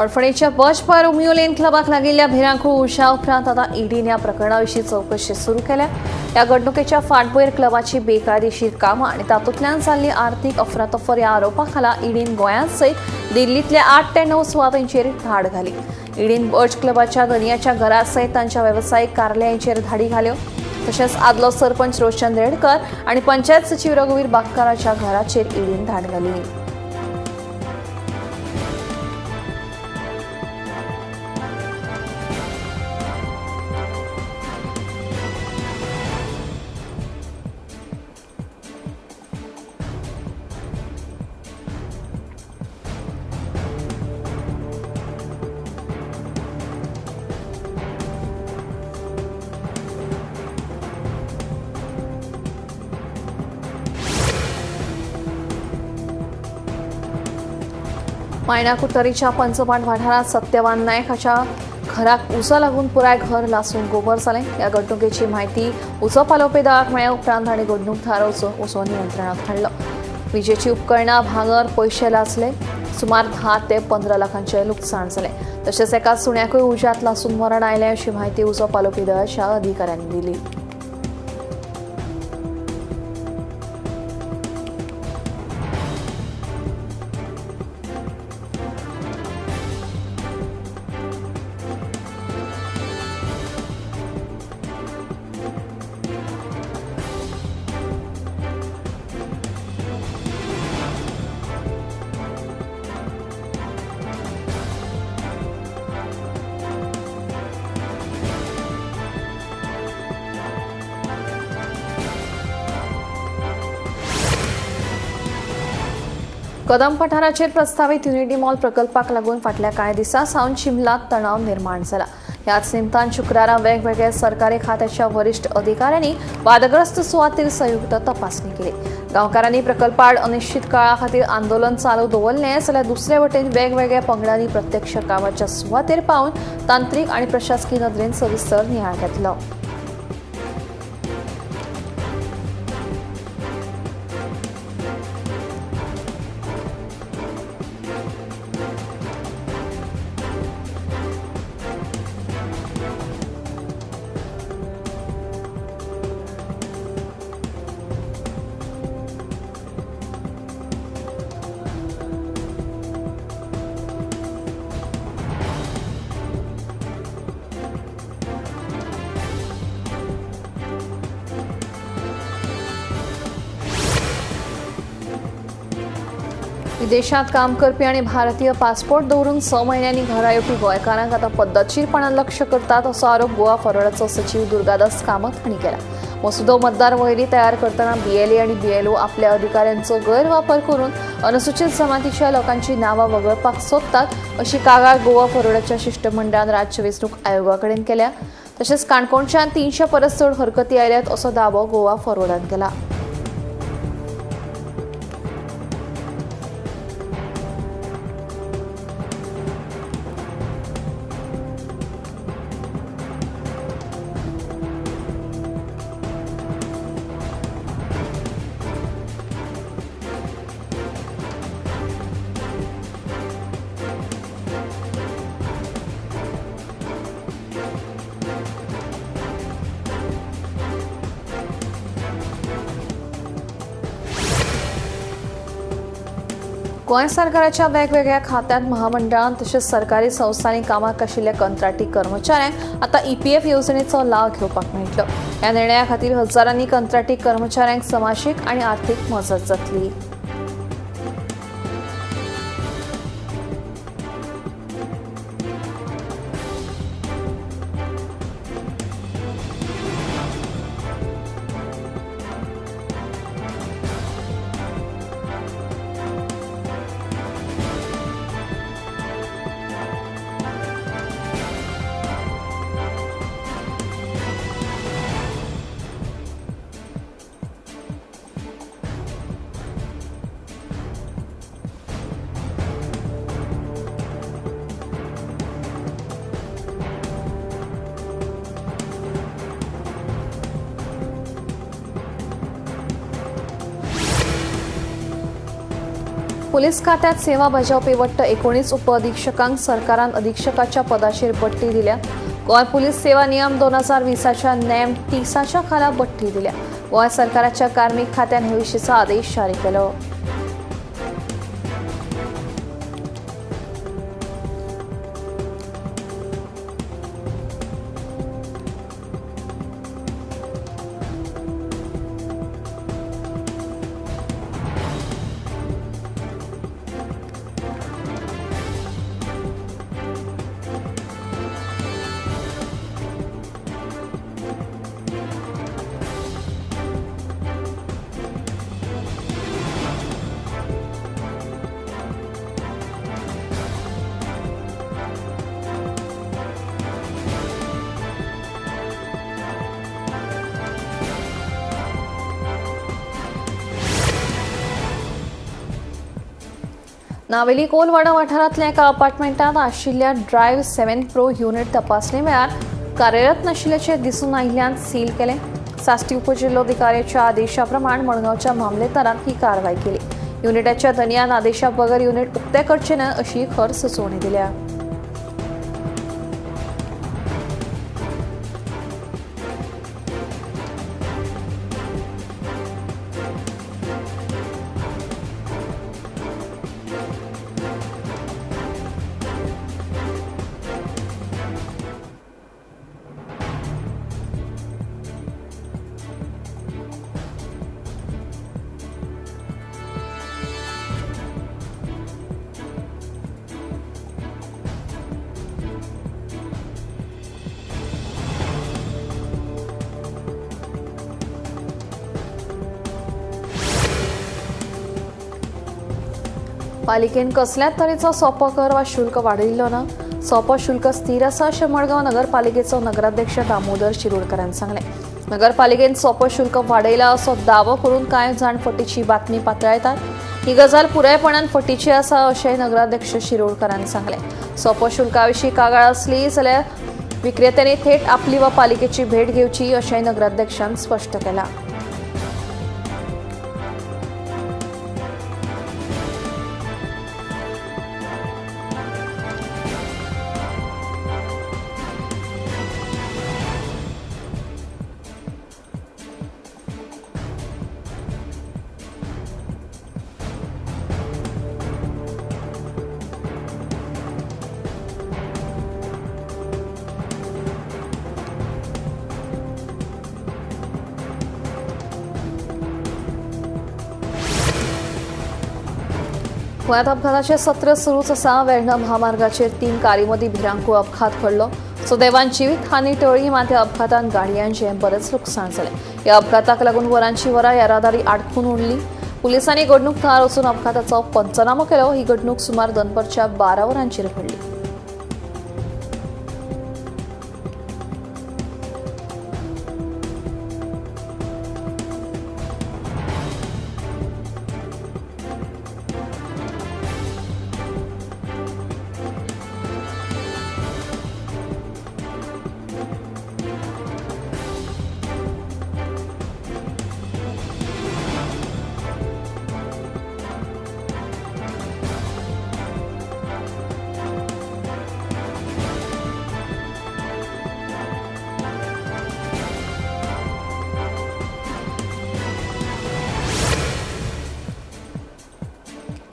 हडफणेच्या बच bar Romeo Lane क्लबाक लागिल्ल्या भिरांकूळ उज्या उपरांत आतां ईडीन ह्या प्रकरणाविशीं चवकशी सुरू केल्या. ह्या घडणुकेच्या फाटभुंयेर क्लबाची बेकायदेशीर कामां आनी तातूंतल्यान जाल्ली आर्थीक अफरातफर ह्या आरोपा खाला ईडीन गोंयांत सयत दिल्लींतल्या 8 ते 9 सुवातांचेर धाड घाली. ईडीन बर्च क्लबाच्या धनयाच्या घरा सयत तांच्या वेवसायीक कार्यालयांचेर धाडी घाल्यो. तशेंच आदलो सरपंच रोशन रेडकर आनी पंचायत सचीव रघुवीर बागकाराच्या घराचेर ईडीन धाड घाली. मायणा कुडतरीच्या पंचपाट वाठारांत सत्यवान नायक हाच्या घराक उजो लागून पुराय घर लासून गोबर जालें. ह्या घडणुकेची म्हायती उजो पालोवपी दळाक मेळ्ळ्या उपरांत तांणी घडणूक थळार वचून उजो नियंत्रणांत हाडलो. विजेची उपकरणां, भांगर, पयशे लासले. सुमार 10 ते 15 लाखांचें लुकसाण जालें. तशेंच एका सुण्याकूय उज्यांत लासून मरण आयलें अशी म्हायती उजो पालोवपी दळाच्या अधिकाऱ्यांनी दिली. कदम पठाराचेर प्रस्तावीत युनिटी मॉल प्रकल्पाक लागून फाटल्या कांय दिसां सावन शिमलांत तणाव निर्माण जाला. ह्याच निमतान शुक्रारा वेगवेगळ्या सरकारी खात्याच्या वरिश्ठ अधिकाऱ्यांनी वादग्रस्त सुवातेर संयुक्त तपासणी केली. गांवकारांनी प्रकल्पाआड अनिश्चित काळा खातीर आंदोलन चालू दवरलें जाल्यार दुसरे वटेन वेगवेगळ्या पंगडांनी प्रत्यक्ष कामाच्या सुवातेर पावन तांत्रिक आनी प्रशासकी नदरेन सविस्तर नियाळ घेतलो. विदेशात काम करपी आनी भारतीय पासपोर्ट दवरून 6 म्हयन्यांनी घरा येवपी गोंयकारांक आतां पद्दतशीरपणान लक्ष करतात असो आरोप गोवा फॉरवर्डाचो सचीव दुर्गादास कामत हांणी केला. मसुदो मतदार वळेरी तयार करतना बीएलए आनी बीएलओ आपल्या अधिकाऱ्यांचो गैरवापर करून अनुसूचित जमातीच्या लोकांची नांवां वगळपाक सोदतात अशी कागाळ गोवा फॉरवर्डाच्या शिश्टमंडळान राज्य वेंचणूक आयोगा कडेन केल्या. तशेंच काणकोणच्यान 300 परस चड हरकती आयल्यात असो दावो गोवा फॉरवर्डान केला. गोंय सरकाराच्या वेगवेगळ्या खात्यांत, महामंडळांत तशेंच सरकारी संस्थांनी कामाक आशिल्ल्या कंत्राटी कर्मचाऱ्यांक आतां ईपीएफ येवजणेचो लाव घेवपाक मेळटलो. ह्या निर्णया खातीर हजारांनी कंत्राटी कर्मचाऱ्यांक समाजीक आनी आर्थीक मजत जातली. पुलीस खात्यात सेवा बजावपी वट्ट 19 उपअधिक्षकांक सरकारान अधीक्षकाच्या पदाचेर बडटी दिल्या. गोंय पुलीस सेवा नियम 2020च्या नेम 30च्या खाला बडटी दिल्या. गोंय सरकाराच्या कार्मिक खात्यान हे विशींचो आदेश जारी केलो. नावेली कोलवाडा वाठारांतल्या एका अपार्टमेंटात आशिल्ल्या ड्रायव्ह 7 प्रो युनिट तपासणे वेळार कार्यरत नाशिल्ल्याचें दिसून आयिल्ल्यान सील केलें. साश्टी उपजिल्लोधिकाऱ्याच्या आदेशा प्रमाण मडगांवच्या मामलेदारान ही कारवाय केली. युनिटाच्या धनयान आदेशा बगर युनिट उक्तें करचें न्हय अशी खर सुचोवणी दिल्या. पालिकेन कसल्याच तरेचो सोपो कर वा शुल्क वाडयिल्लो ना. सोपो शुल्क स्थिर आसा अशें मडगांव नगरपालिकेचो नगराध्यक्ष दामोदर शिरोडकरान सांगलें. नगरपालिकेन सोपो शुल्क वाडयला असो दावो करून कांय जाण फटीची बातमी पातळायतात. ही गजाल पुरायपणान फटीची आसा अशें नगराध्यक्ष शिरोडकरान सांगलें. सोपो शुल्का विशीं कागाळ आसली जाल्यार विक्रेत्यांनी थेट आपली वा पालिकेची भेट घेवची अशेंय नगराध्यक्षान स्पश्ट केलां. गोंयांत अपघाताचें सत्र सुरूच आसा. वेर्णा म्हामार्गाचेर 3 कारी मदीं भिरांकूळ अपघात घडलो. सुदैवान जिवीत हानी टळ्ळी, मात ह्या अपघातान गाडयांचें बरेंच लुकसाण जालें. ह्या अपघाताक लागून वरांची वरां येरादारी आडखून उरली. पुलिसांनी घडणूक थळार वचून अपघाताचो पंचनामो केलो. ही घडणूक सुमार दनपारच्या 12 वरांचेर घडली.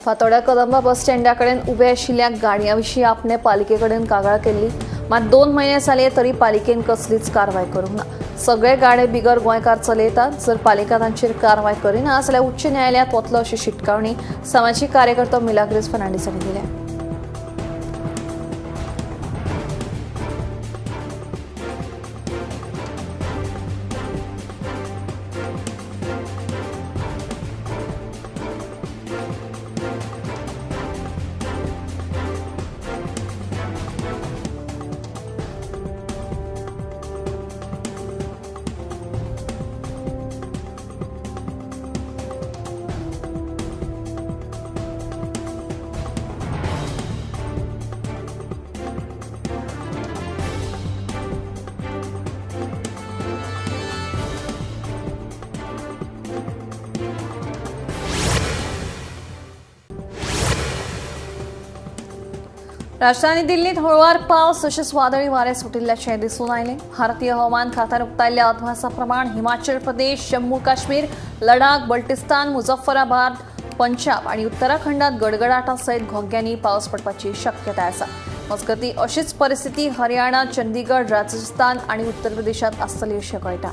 फातोड्या कदंबा बस स्टँडा कडेन उबे आशिल्ल्या गाडयां विशीं आपणे पालिके कडेन कागाळ केल्ली, मात 2 म्हयने जाले तरी पालिकेन कसलीच कारवाय करूंक ना. सगळे गाडे बिगर गोंयकार चलयतात. जर पालिका तांचेर कारवाय करिना जाल्यार उच्च न्यायालयांत वतलो अशी शिटकावणी सामाजीक कार्यकर्तो मिलाग्रीस फर्नांडीस हांणी दिल्या. राजधानी दिल्लीत हळुवार पावस तशेंच वादळी वारें सुटिल्ल्याचें दिसून आयलें. भारतीय हवामान खात्यान उक्तायल्ल्या अदमासा प्रमाण हिमाचल प्रदेश, जम्मू काश्मीर, लडाख, बल्टिस्तान, मुझफ्फराबाद, पंजाब आनी उत्तराखंडात गडगडाटा सयत घोग्यांनी पावस पडपाची शक्यताय आसा. मजगतीं अशीच परिस्थिती हरियाणा, चंदीगड, राजस्थान आनी उत्तर प्रदेशात आसतली अशें कळटा.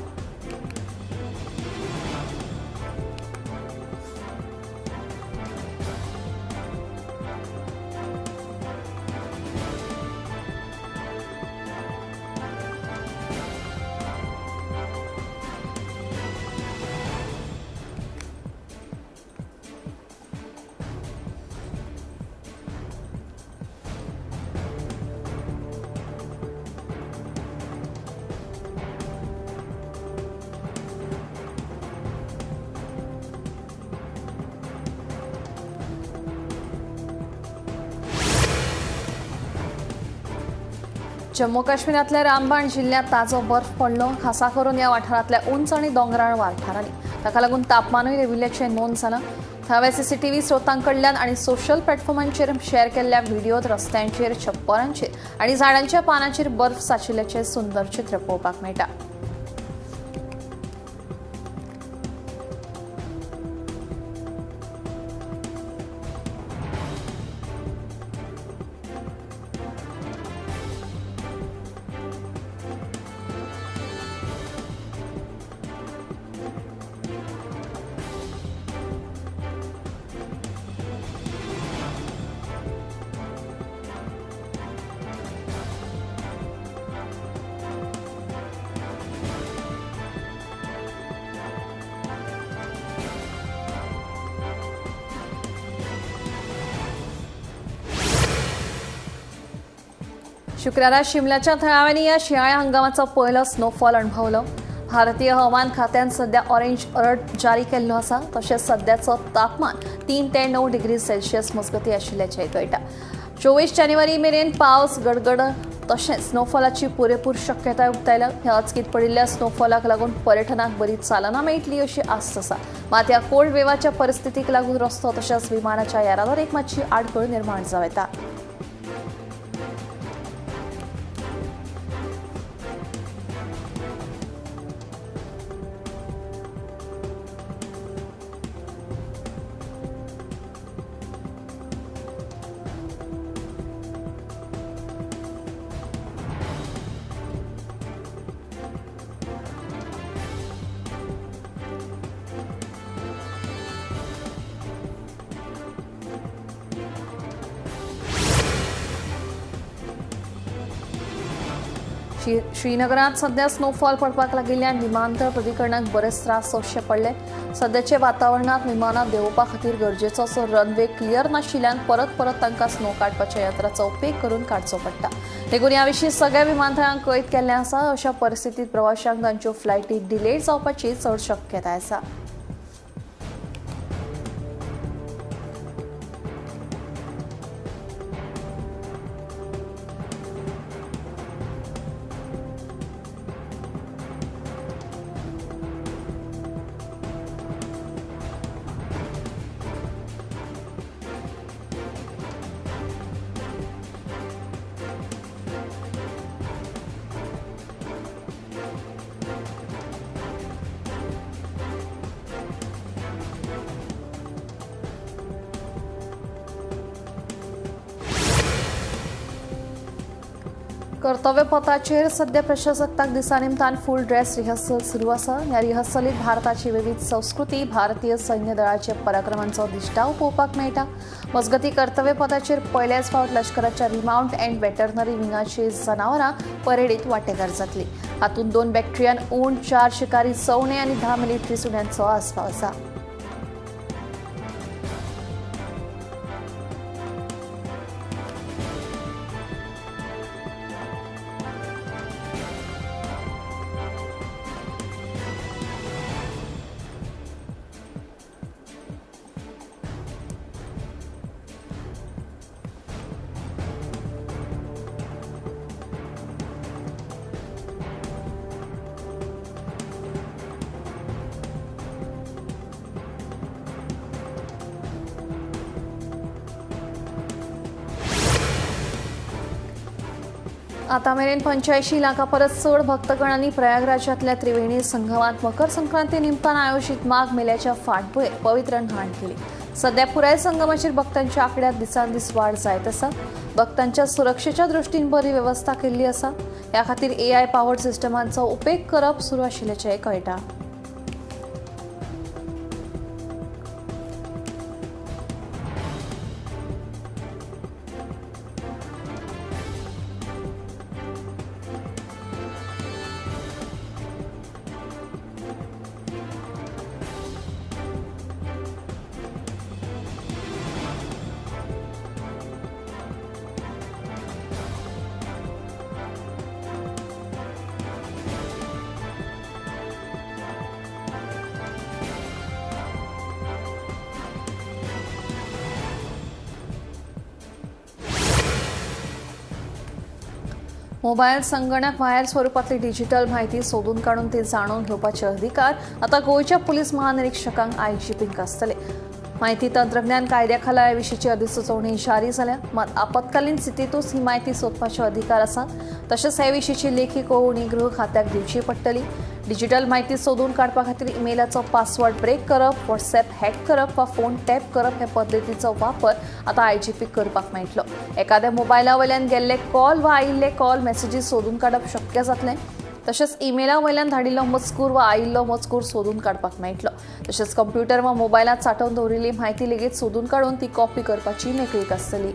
जम्मू काश्मीरांतल्या रामबाण जिल्ह्यात ताजो बर्फ पडलो. खासा करून ह्या वाठारांतल्या उंच आनी दोंगराळ वाठारांनी ताका लागून तापमानूय देंविल्ल्याचें नोंद जालां. थळाव्या सीसीटीव्ही स्रोतांकडल्यान आनी सोशल प्लॅटफॉर्मांचेर शेअर केल्ल्या व्हिडियोत रस्त्यांचेर, छप्परांचेर आनी झाडांच्या पानांचेर बर्फ सांचिल्ल्याचें सुंदर चित्र पळोवपाक मेळटा. शुक्रारा शिमल्याच्या थळाव्यांनी या शिंयाळ्या हंगामाचो पयलो स्नोफॉल अणभवलो. भारतीय हवामान खात्यान सध्या ऑरेंज अलर्ट जारी केल्लो आसा. तशेंच सद्याचो तापमान 3 ते 9 डिग्री सेल्सियस मजगतीं आशिल्ल्याचें कळटा. 24 जानेवारी मेरेन पावस, गडगड तशेंच स्नोफॉलाची पुरेपूर शक्यताय उक्तायल्या. ह्या अचकीत पडिल्ल्या स्नोफॉलाक लागून पर्यटनाक बरी चालना मेळटली अशी आस्त आसा. मात ह्या कोल्ड वेवाच्या परिस्थितीक लागून रस्तो तशेंच विमानाच्या येरादारीक मातशी आडखळ निर्माण जावं येता. श्रीनगरात सध्या स्नोफॉल पडपाक लागिल्ल्यान विमानतळ प्राधिकरणाक बरेच त्रास सोंसचे पडले. सध्याचे वातावरणांत विमानां देंवोवपा खातीर गरजेचो असो रनवे क्लियर नाशिल्ल्यान परत परत तांकां स्नो काडपाच्या यंत्राचो उपेग करून काडचो पडटा. देखून ह्या विशीं सगळ्या विमानतळांक कळीत केल्लें आसा. अशा परिस्थितींत प्रवाशांक तांच्यो फ्लायटी डिले जावपाची चड शक्यताय आसा. कर्तव्य पथाचेर सध्या प्रजासत्ताक दिसा निमतान फूल ड्रेस रिहर्सल सुरू आसा. ह्या रिहर्सलीत भारताची विविध संस्कृती, भारतीय सैन्य दळाचे पराक्रमांचो दिश्टाव पळोवपाक मेळटा. मजगतीं कर्तव्य पथाचेर पयल्याच फावट लश्कराच्या रिमाउंट अँड वेटरनरी विंगाची जनावरां परेडीत वांटेकार जातली. हातूंत 2 बॅक्ट्रियन उंट, 4 शिकारी सवणे आनी 10 मिलिटरी सुण्यांचो आस्पाव आसा. आता मेरेन 85 लाखां परस चड भक्तगणांनी प्रयागराजांतल्या त्रिवेणी संगमांत मकर संक्रांती निमतान आयोजीत माघ मेल्याच्या फाटभुंयेर पवित्र न्हाण केली. सध्या पुराय संगमाचेर भक्तांच्या आंकड्यांत दिसान दीस वाड जायत आसा. भक्तांच्या सुरक्षेच्या दृश्टीन बरी वेवस्था केल्ली आसा. ह्या खातीर एआय पावर्ड सिस्टमांचो उपेग करप सुरू आशिल्ल्याचें कळटा. मोबायल, संगणक, वायर स्वरूपातली डिजिटल माहिती सोदून काडून ती जाणून घेवपाचे अधिकार आतां गोंयच्या पुलीस महानिरीक्षकांक आयजीपींक आसतले. माहिती तंत्रज्ञान कायद्या खाला ह्या विशींची अधिसुचोवणी जारी जाल्या. मात आपत्कालीन स्थितींतूच ही माहिती सोदपाचे अधिकार आसा. तशेंच हे विशींची लेखी कळोवणी गृह खात्याक दिवची पडटली. डिजिटल माहिती सोदून काडपा खातीर इमेलाचो पासवर्ड ब्रेक करप, व्हॉट्सएप हॅक करप वा फोन टॅप करप हे पद्दतीचो वापर आतां आयजीपी करपाक मेळटलो. एखाद्या मोबायला वयल्यान गेल्ले कॉल वा आयिल्ले कॉल मॅसेजीस सोदून काडप शक्य जातलें. तशेंच इमेला वयल्यान धाडिल्लो मजकूर वा आयिल्लो मजकूर सोदून काडपाक मेळटलो. तशेंच कंप्युटर वा मोबायलांत सांठोवन दवरिल्ली म्हायती लेगीत सोदून काडून ती कॉपी करपाची मेकळीक आसतली.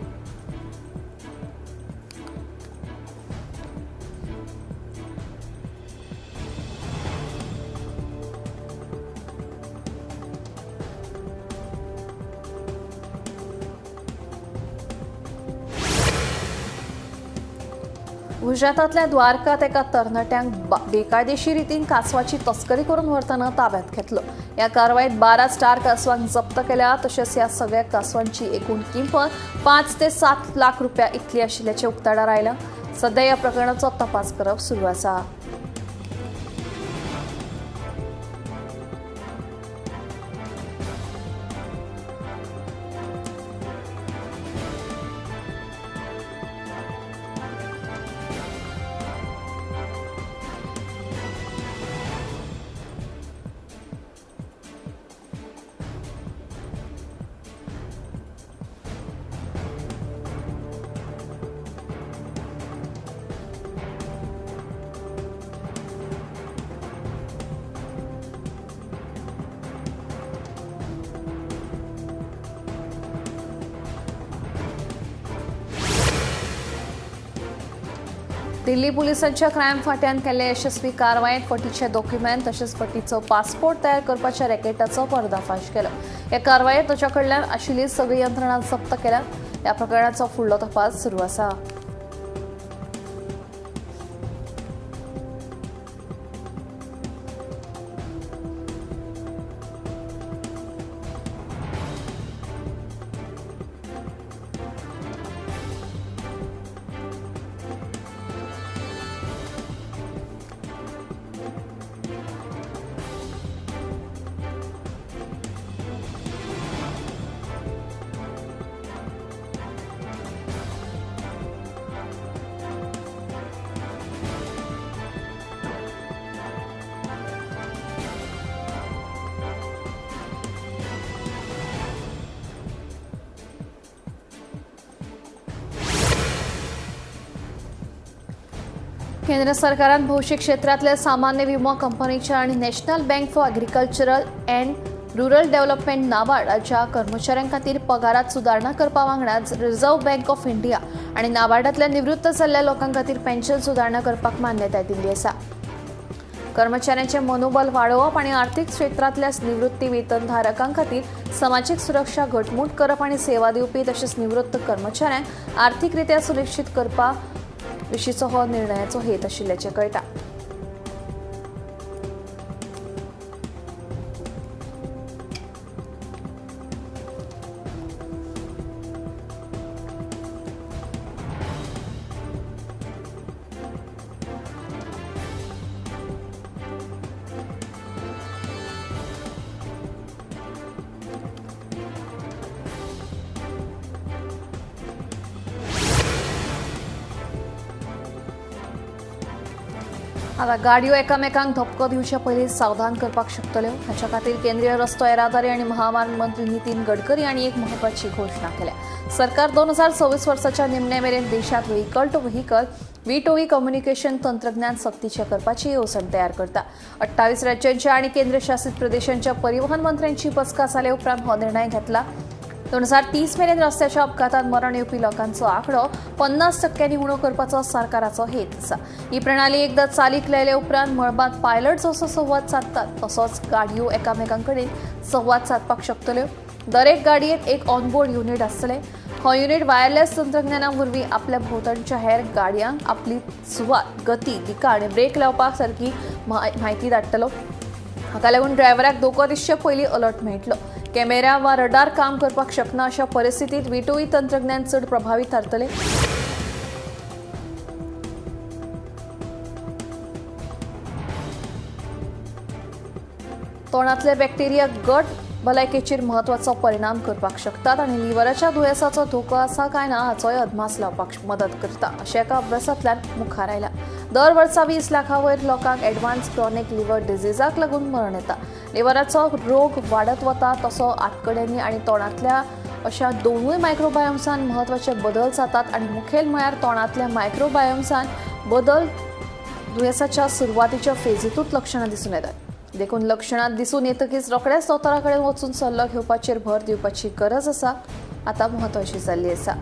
गुजरातांतल्या द्वारकात एका तरणाट्यांक बेकायदेशीर रितीन कासवाची तस्करी करून व्हरतना ताब्यात घेतलो. ह्या कारवायेत 12 स्टार कासवांक जप्त केल्या. तशेंच ह्या सगळ्या कासवांची एकूण किंमत 5 ते 7 लाख रुपया इतली आशिल्ल्याचें उक्ताडार आयलां. सध्या ह्या प्रकरणाचो तपास करप सुरू आसा. दिल्ली पुलिसांच्या क्रायम फांट्यान केल्ले यशस्वी कारवायेंत फटीचे डॉक्युमेंट तशेंच फटीचो पासपोर्ट तयार करपाच्या रॅकेटाचो पर्दाफाश केलो. ह्या कारवायेंत ताच्या कडल्यान आशिल्ली सगळी यंत्रणा जप्त केल्या. ह्या प्रकरणाचो फुडलो तपास सुरू आसा. केंद्र सरकारान भौशीक क्षेत्रांतल्या सामान्य विमो कंपनीच्या आनी National Bank for Agricultural and Rural Development नाबार्डाच्या कर्मचाऱ्यां खातीर पगारांत सुदारणा करपा वांगडाच रिझर्व्ह बँक ऑफ इंडिया आनी नाबार्डांतल्या निवृत्त जाल्ल्या लोकां खातीर पेन्शन सुदारणा करपाक मान्यताय दिल्ली आसा. कर्मचाऱ्यांचें मनोबल वाडोवप आनी आर्थिक क्षेत्रांतल्या निवृत्ती वेतनधारकां खातीर समाजीक सुरक्षा घटमूट करप आनी सेवा दिवपी तशेंच निवृत्त कर्मचाऱ्यांक आर्थिकरित्या सुरक्षीत करपा विशींचो हो निर्णयाचो हेत आशिल्ल्याचें कळटा. आतां गाडयो एकामेकांक धपको दिवचे पयलीं सावधान करपाक शकतल्यो. हाच्या खातीर केंद्रीय रस्तो येरादारी आनी महामार्ग मंत्री नितीन गडकरी हांणी एक म्हत्वाची घोशणा केल्या. सरकार 2026 वर्साच्या निमणे मेरेन देशांत vehicle to vehicle V2V communication तंत्रज्ञान सक्तीचें करपाची येवजण तयार करता. 28 राज्यांच्या आनी केंद्रशासित प्रदेशांच्या परिवहन मंत्र्यांची बसका जाले उपरांत हो निर्णय घेतला. 2030 मेरेन रस्त्याच्या अपघातांत मरण येवपी लोकांचो आंकडो 50% उणो करपाचो सरकाराचो हेत आसा. ही प्रणाली एकदां चालीक लायले उपरांत मळबांत पायलट जसो संवाद सादतात तसोच गाडयो एकामेकां कडेन संवाद सादपाक शकतल्यो. दरेक गाडयेंत एक ऑनबोर्ड युनिट आसतलें. हो युनिट वायरलेस तंत्रज्ञाना वरवीं आपल्या भोंवतणच्या हेर गाडयांक आपली सुवात, गती, दिका आनी ब्रेक लावपा सारकी म्हायती धाडटलो. हाका लागून ड्रायव्हराक धोको दिसचे पयलीं अलर्ट मेळटलो. कॅमेरा वा रडार काम करपाक शकना अशा परिस्थितीत V2V तंत्रज्ञान चड प्रभावी थारतले. तोंडांतले बॅक्टेरिया गट भलायकेचेर म्हत्वाचो परिणाम करपाक शकतात आनी लिव्हराच्या दुयेंसाचो धोको आसा काय ना हाचोय अदमास लावपाक मदत करता अशें एका अभ्यासांतल्यान मुखार आयलां. दर वर्सा 20 लाखां वयर लोकांक एडवान्स क्रॉनिक लिव्हर डिजीजाक लागून मरण येता. लिव्हराचो रोग वाडत वता तसो आंतकड्यांनी आनी तोंडांतल्या अशा दोनूय मायक्रोबायोम्सान म्हत्वाचे बदल जातात आनी मुखेल म्हळ्यार तोंडांतल्या मायक्रोबायोम्सान बदल दुयेंसाच्या सुरवातीच्या फेजींतूच लक्षणां दिसून येतात. देखून लक्षणां दिसून येतकीच रोखडेच दोतोरा कडेन वचून सल्लो घेवपाचेर भर दिवपाची गरज आसा आतां म्हत्वाची जाल्ली आसा.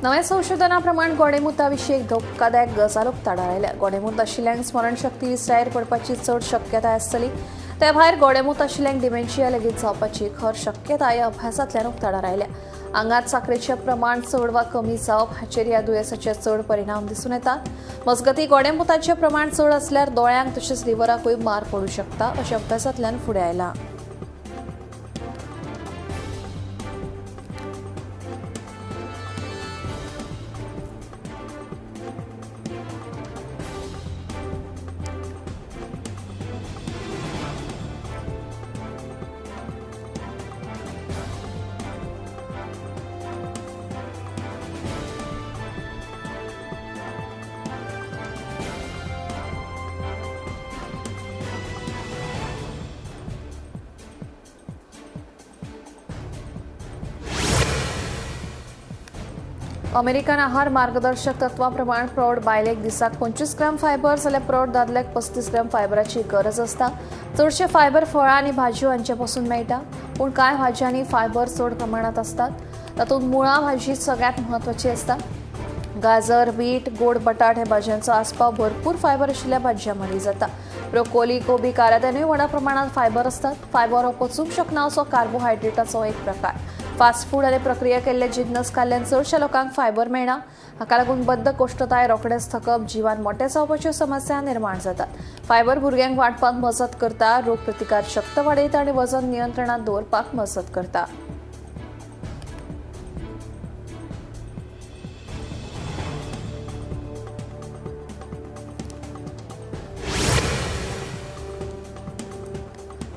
नव्या संशोधनाप्रमाण गोडेमुता विशीं एक धोकादायक गजाल उक्ताडार आयल्या. गोडेमूत आशिल्ल्यांक स्मरणशक्ती विसरायेर पडपाची चड शक्यताय आसतली. ते भायर गोडेमूत आशिल्ल्यांक डिमेन्शिया लेगीत जावपाची खर शक्यताय अभ्यासांतल्यान उक्ताडार आयल्या. आंगांत साकरेचें प्रमाण चड वा कमी जावप हाचेर ह्या दुयेंसाचे चड परिणाम दिसून येतात. मजगतीं गोडेमुताचें प्रमाण चड आसल्यार दोळ्यांक तशेंच लिव्हराकूय मार पडूं शकता अशें अभ्यासांतल्यान फुडें आयलां. अमेरिकन आहार मार्गदर्शक तत्वाप्रमाण प्रौढ बायलेक दिसाक 25 ग्राम फायबर जाल्यार प्रौढ दादल्याक 35 ग्राम फायबराची गरज आसता. चडशे फायबर फळां आनी भाजयो हांचे पसून मेळटा, पूण कांय भाजयांनी फायबर चड प्रमाणांत आसतात. तातूंत मुळां भाजी सगळ्यांत म्हत्वाची आसता. गाजर, बीट, गोड बटाट हे भाजयांचो आस्पाव भरपूर फायबर आशिल्ल्या भाजयां मदीं जाता. ब्रोकोली, कोबी, कारात्यानूय व्हडा प्रमाणांत फायबर आसतात. फायबर हो पचूंक शकना असो कार्बोहायड्रेटाचो एक प्रकार. फास्ट फूड आनी प्रक्रिया केल्ले जिन्नस खाल्ल्यान चडशा लोकांक फायबर मेळना. हाका लागून बद्द कोश्टताय, रोखडेंच थकप, जिवान मोटें जावपाच्यो समस्या निर्माण जातात. फायबर भुरग्यांक वाडपाक मजत करता, रोग प्रतिकार शक्त वाडयता आनी वजन नियंत्रणांत दवरपाक मजत करता.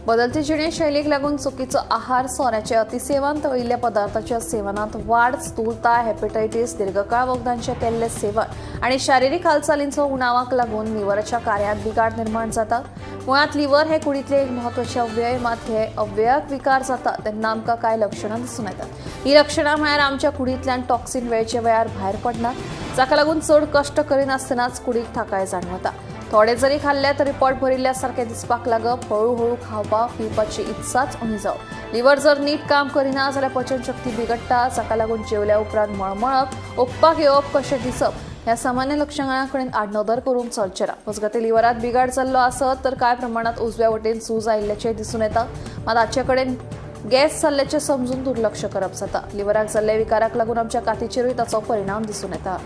बदलते जिणेशैलीक लागून चुकीचो आहार, सोऱ्याचे अतिसेवन, तळिल्ल्या पदार्थाच्या सेवनांत वाड, स्थूलताय, हेपेटायटीस, दीर्घकाळ वखदांचें केल्लें सेवन आनी शारिरीक हालचालींचो उणावाक लागून लिव्हराच्या कार्यांत बिघाड निर्माण जाता. मुळांत लिव्हर हे कुडींतलें एक म्हत्वाचें अवयव, मात हे अवयवाक विकार जाता तेन्ना आमकां कांय लक्षणां दिसून येतात. हीं लक्षणां म्हळ्यार आमच्या कुडींतल्यान टॉक्सिन वेळचे वेळार भायर पडनात, जाका लागून चड कश्ट करिनासतनाच कुडीक थाकाय जाणवता. थोडे जरी खाल्ले तरी पोट भरिल्ल्या सारकें दिसपाक लागप, हळूहळू खावपा पिवपाची इत्साच उणी जावप. लिव्हर जर नीट काम करिना जाल्यार पचन शक्ती बिगडटा, जाका लागून जेवल्या उपरांत मळमळप, ओंकपाक येवप, कशें दिसप ह्या सामान्य लक्षणां कडेन आडनदर करूंक चलचें ना. मजगतीं लिव्हरांत बिगाड जाल्लो आसत तर कांय प्रमाणांत उजव्या वटेन सूज आयिल्ल्याचें दिसून येता, मात हाचे कडेन गॅस जाल्ल्याचें समजून दुर्लक्ष करप जाता. लिव्हराक जाल्ल्या विकाराक लागून आमच्या कातीचेरूय ताचो परिणाम दिसून येता.